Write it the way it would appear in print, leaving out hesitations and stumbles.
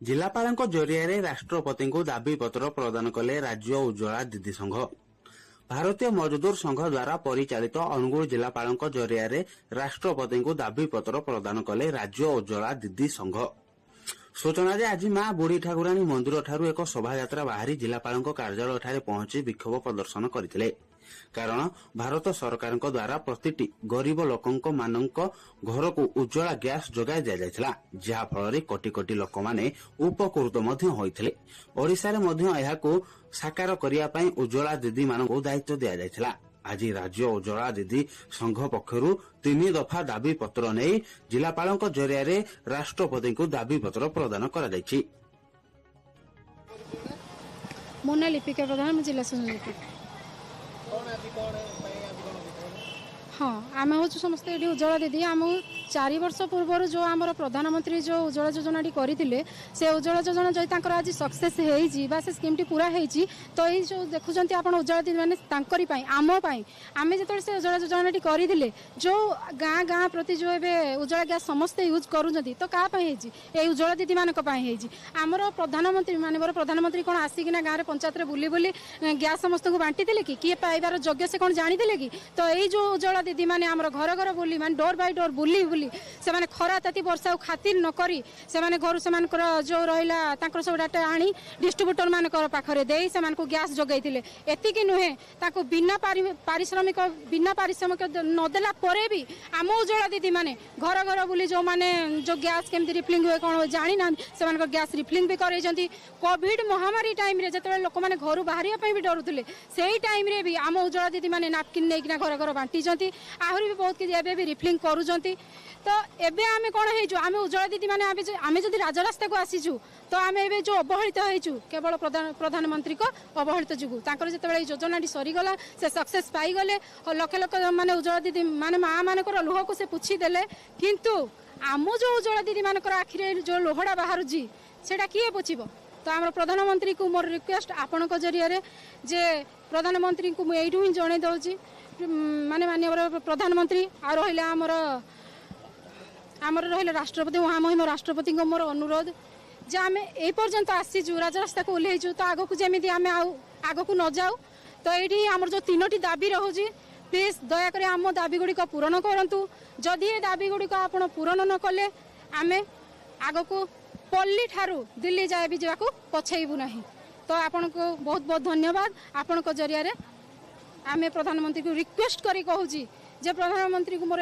ଜିଲ୍ଲାପାଳଙ୍କ ଜରିଆରେ ରାଷ୍ଟ୍ରପତିଙ୍କୁ ଦାବିପତ୍ର ପ୍ରଦାନ କଲେ ରାଜ୍ୟ ଉଜ୍ଜଳା ଦିଦି ସଂଘ। ଭାରତୀୟ ମଜଦୁର ସଂଘ ଦ୍ୱାରା ପରିଚାଳିତ ଅନୁଗୁଳ ଜିଲ୍ଲାପାଳଙ୍କ ଜରିଆରେ ରାଷ୍ଟ୍ରପତିଙ୍କୁ ଦାବିପତ୍ର ପ୍ରଦାନ କଲେ ରାଜ୍ୟ ଉଜ୍ଜଳା ଦିଦି ସଂଘ। ସୂଚନା ଯେ, ଆଜି ମା ବୁଢ଼ୀ ଠାକୁରାଣୀ ମନ୍ଦିରଠାରୁ ଏକ ଶୋଭାଯାତ୍ରା ବାହାରି ଜିଲ୍ଲାପାଳଙ୍କ କାର୍ଯ୍ୟାଳୟଠାରେ ପହଞ୍ଚି ବିକ୍ଷୋଭ ପ୍ରଦର୍ଶନ କରିଥିଲେ। କାରଣ ଭାରତ ସରକାରଙ୍କ ଦ୍ୱାରା ପ୍ରତିଟି ଗରିବ ଲୋକଙ୍କ ମାନଙ୍କ ଘରକୁ ଉଜ୍ଜଳା ଗ୍ୟାସ ଯୋଗାଇ ଦିଆଯାଇଥିଲା, ଯାହା ଫଳରେ କୋଟି କୋଟି ଲୋକମାନେ ଉପକୃତ ମଧ୍ୟ ହୋଇଥିଲେ। ଓଡ଼ିଶାରେ ମଧ୍ୟ ଏହାକୁ ସାକାର କରିବା ପାଇଁ ଉଜ୍ଜଳା ଦିଦିମାନଙ୍କୁ ଦାୟିତ୍ୱ ଦିଆଯାଇଥିଲା। ଆଜି ରାଜ୍ୟ ଉଜ୍ଜଳା ଦିଦି ସଂଘ ପକ୍ଷରୁ ତିନି ଦଫା ଦାବି ପତ୍ର ନେଇ ଜିଲ୍ଲାପାଳଙ୍କ ଜରିଆରେ ରାଷ୍ଟ୍ରପତିଙ୍କୁ ଦାବିପତ୍ର ପ୍ରଦାନ କରାଯାଇଛି। ମୋ ନାଁ ଲିପିକା ପ୍ରଧାନ, ମୁଁ ଜିଲ୍ଲା ସଂଯୋଜକ। କ'ଣ ଆଜି କ'ଣ ପାଇଁ ଆଜି କ'ଣ ବିକ୍ଷୋଭ? ହଁ, ଆମେ ହେଉଛୁ ସମସ୍ତେ ଏଠି ଉଜ୍ଜଳା ଦିଦି। ଆମକୁ 4 ବର୍ଷ ପୂର୍ବରୁ ଯେଉଁ ଆମର ପ୍ରଧାନମନ୍ତ୍ରୀ ଯେଉଁ ଉଜ୍ଜଳା ଯୋଜନାଟି କରିଥିଲେ, ସେ ଉଜ୍ଜଳା ଯୋଜନା ଯଦି ତାଙ୍କର ଆଜି ସକ୍ସେସ୍ ହେଇଛି ବା ସେ ସ୍କିମ୍ଟି ପୁରା ହେଇଛି, ତ ଏଇ ଯେଉଁ ଦେଖୁଛନ୍ତି ଆପଣ ଉଜ୍ଜଳା ଦିଦି ମାନେ ତାଙ୍କରି ପାଇଁ, ଆମ ପାଇଁ। ଆମେ ଯେତେବେଳେ ସେ ଉଜ୍ଜଳା ଯୋଜନାଟି କରିଥିଲେ, ଯେଉଁ ଗାଁ ଗାଁ ପ୍ରତି ଯେଉଁ ଏବେ ଉଜ୍ଜଳା ଗ୍ୟାସ୍ ସମସ୍ତେ ୟୁଜ୍ କରୁଛନ୍ତି, ତ କାହା ପାଇଁ ହେଇଛି? ଏଇ ଉଜ୍ଜଳା ଦିଦିମାନଙ୍କ ପାଇଁ ହେଇଛି। ଆମର ପ୍ରଧାନମନ୍ତ୍ରୀ, ମାନ୍ୟବର ପ୍ରଧାନମନ୍ତ୍ରୀ କ'ଣ ଆସିକିନା ଗାଁରେ ପଞ୍ଚାୟତରେ ବୁଲି ବୁଲି ଗ୍ୟାସ୍ ସମସ୍ତଙ୍କୁ ବାଣ୍ଟିଥିଲେ କି? କିଏ ପାଇବାର ଯୋଗ୍ୟ ସେ କ'ଣ ଜାଣିଥିଲେ କି? ତ ଏଇ ଯେଉଁ ଉଜ୍ଜଳା ଦିଦିମାନେ ଆମର ଘର ଘର ବୁଲି, ମାନେ ଡୋର୍ ବାଇ ଡୋର୍ ବୁଲି ବୁଲି, ସେମାନେ ଖରା ତାତି ବର୍ଷାକୁ ଖାତିର ନ କରି, ସେମାନେ ଘରୁ ସେମାନଙ୍କର ଯେଉଁ ରହିଲା ତାଙ୍କର ସବୁ ଡାଟା ଆଣି ଡିଷ୍ଟ୍ରିବ୍ୟୁଟର ମାନଙ୍କର ପାଖରେ ଦେଇ ସେମାନଙ୍କୁ ଗ୍ୟାସ୍ ଯୋଗାଇଥିଲେ। ଏତିକି ନୁହେଁ, ତାଙ୍କୁ ବିନା ପାରିଶ୍ରମିକ ନଦେଲା ପରେ ବି ଆମ ଉଜ୍ଜଳା ଦିଦିମାନେ ଘର ଘର ବୁଲି ଯେଉଁମାନେ ଯେଉଁ ଗ୍ୟାସ୍ କେମିତି ରିଫିଲିଂ ହୁଏ, କ'ଣ ହୁଏ ଜାଣିନାହାନ୍ତି, ସେମାନଙ୍କ ଗ୍ୟାସ୍ ରିଫିଲିଂ ବି କରାଇଛନ୍ତି। କୋଭିଡ ମହାମାରୀ ଟାଇମ୍ରେ ଯେତେବେଳେ ଲୋକମାନେ ଘରୁ ବାହାରିବା ପାଇଁ ବି ଡରୁଥିଲେ, ସେଇ ଟାଇମ୍ରେ ବି ଆମ ଉଜ୍ଜଳା ଦିଦିମାନେ ନାପକିନ୍ ନେଇକିନା ଘର ଘର ବାଣ୍ଟିଛନ୍ତି। ଆହୁରି ବି ବହୁତ କିଛି ଏବେ ବି ରିଫିଲିଂ କରୁଛନ୍ତି। ତ ଏବେ ଆମେ କ'ଣ ହେଇଛୁ? ଆମେ ଉଜ୍ଜଳା ଦିଦିମାନେ ଆମେ ଯଦି ରାଜରାସ୍ତାକୁ ଆସିଛୁ, ତ ଆମେ ଏବେ ଯେଉଁ ଅବହେଳିତ ହେଇଛୁ କେବଳ ପ୍ରଧାନମନ୍ତ୍ରୀଙ୍କ ଅବହେଳିତ ଯୋଗୁଁ। ତାଙ୍କର ଯେତେବେଳେ ଏଇ ଯୋଜନାଟି ସରିଗଲା, ସେ ସକ୍ସେସ୍ ପାଇଗଲେ, ଲକ୍ଷ ଲକ୍ଷ ମାନେ ଉଜ୍ଜଳା ଦିଦି ମାନେ ମା ମାନଙ୍କର ଲୁହକୁ ସେ ପୋଛି ଦେଲେ। କିନ୍ତୁ ଆମ ଯେଉଁ ଉଜ୍ଜଳା ଦିଦି ମାନଙ୍କର ଆଖିରେ ଯେଉଁ ଲୁହଟା ବାହାରୁଛି, ସେଇଟା କିଏ ପୋଛିବ? ତ ଆମର ପ୍ରଧାନମନ୍ତ୍ରୀକୁ ମୋର ରିକ୍ୱେଷ୍ଟ ଆପଣଙ୍କ ଜରିଆରେ ଯେ, ପ୍ରଧାନମନ୍ତ୍ରୀଙ୍କୁ ମୁଁ ଏଇଠୁ ହିଁ ଜଣେଇ ଦେଉଛି, ମାନେ ମାନ୍ୟବର ପ୍ରଧାନମନ୍ତ୍ରୀ ଆଉ ରହିଲା ଆମର ରହିଲେ ରାଷ୍ଟ୍ରପତି, ମହାମହିମ ରାଷ୍ଟ୍ରପତିଙ୍କ ମୋର ଅନୁରୋଧ ଯେ ଆମେ ଏଇ ପର୍ଯ୍ୟନ୍ତ ଆସିଛୁ, ରାଜରାସ୍ତାକୁ ଓହ୍ଲେଇଛୁ, ତ ଆଗକୁ ଯେମିତି ଆମେ ଆଉ ଆଗକୁ ନ ଯାଉ। ତ ଏଇଠି ଆମର ଯେଉଁ ତିନୋଟି ଦାବି ରହୁଛି, ପ୍ଲିଜ୍ ଦୟାକରି ଆମ ଦାବି ଗୁଡ଼ିକ ପୂରଣ କରନ୍ତୁ। ଯଦି ଏ ଦାବି ଗୁଡ଼ିକ ଆପଣ ପୂରଣ ନ କଲେ, ଆମେ ଆଗକୁ ପଲ୍ଲୀ ଠାରୁ ଦିଲ୍ଲୀ ଯାଏ ବି ଯିବାକୁ ପଛେଇବୁ ନାହିଁ। ତ ଆପଣଙ୍କୁ ବହୁତ ବହୁତ ଧନ୍ୟବାଦ। ଆପଣଙ୍କ ଜରିଆରେ ଆମେ ପ୍ରଧାନମନ୍ତ୍ରୀଙ୍କୁ ରିକ୍ୱେଷ୍ଟ କରି କହୁଛି ଯେ ପ୍ରଧାନମନ୍ତ୍ରୀଙ୍କୁ ମୋର